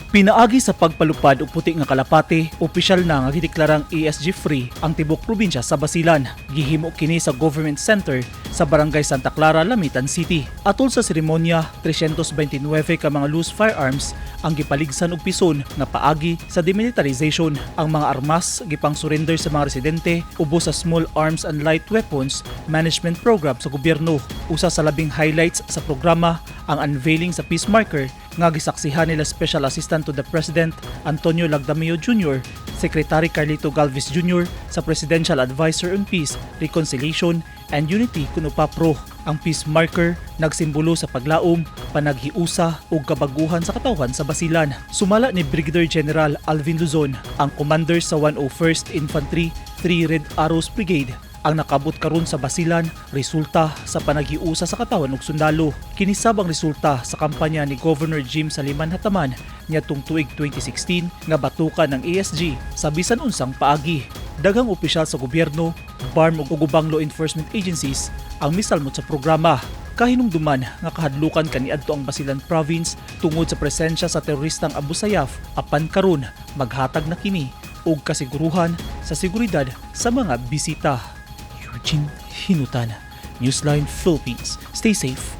Pinaagi sa pagpalupad og puti nga kalapate, opisyal na nga gideklarang ASG free ang tibok probinsya sa Basilan. Gihimo kini sa Government Center sa Barangay Santa Clara, Lamitan City. Atol sa seremonya, 329 ka mga loose firearms ang gipaligsan og pison nga paagi sa demilitarization. Ang mga armas gipang surrender sa mga residente ubos sa Small Arms and Light Weapons Management Program sa gobyerno. Usa sa labing highlights sa programa ang unveiling sa peace marker nga gisaksihan nila Special Assistant to the President Antonio Lagdameo Jr., Secretary Carlito Galvez Jr. sa Presidential Advisor on Peace, Reconciliation and Unity kuno PAPRO. Ang peace marker nagsimbolo sa paglaom, panaghiusa ug kabaguhan sa katawhan sa Basilan. Sumala ni Brigadier General Alvin Luzon, ang commander sa 101st Infantry 3 Red Arrows Brigade, ang nakabot karon sa Basilan resulta sa panaghiusa sa katawan ug sundalo. Kini sab ang resulta sa kampanya ni Governor Jim Saliman Hataman niadtong tuig 2016 nga batukan ng ASG sa bisan unsang paagi. Daghang opisyal sa gobyerno, BARMM ug ubang law enforcement agencies ang misalmot sa programa. Kahinumduman nga kahadlukan kaniadto ang Basilan Province tungod sa presensya sa teroristang Abu Sayyaf, apan karon maghatag na kini og kasiguruhan sa seguridad sa mga bisita. Eugene Hinutan, Newsline Philippines. Stay safe.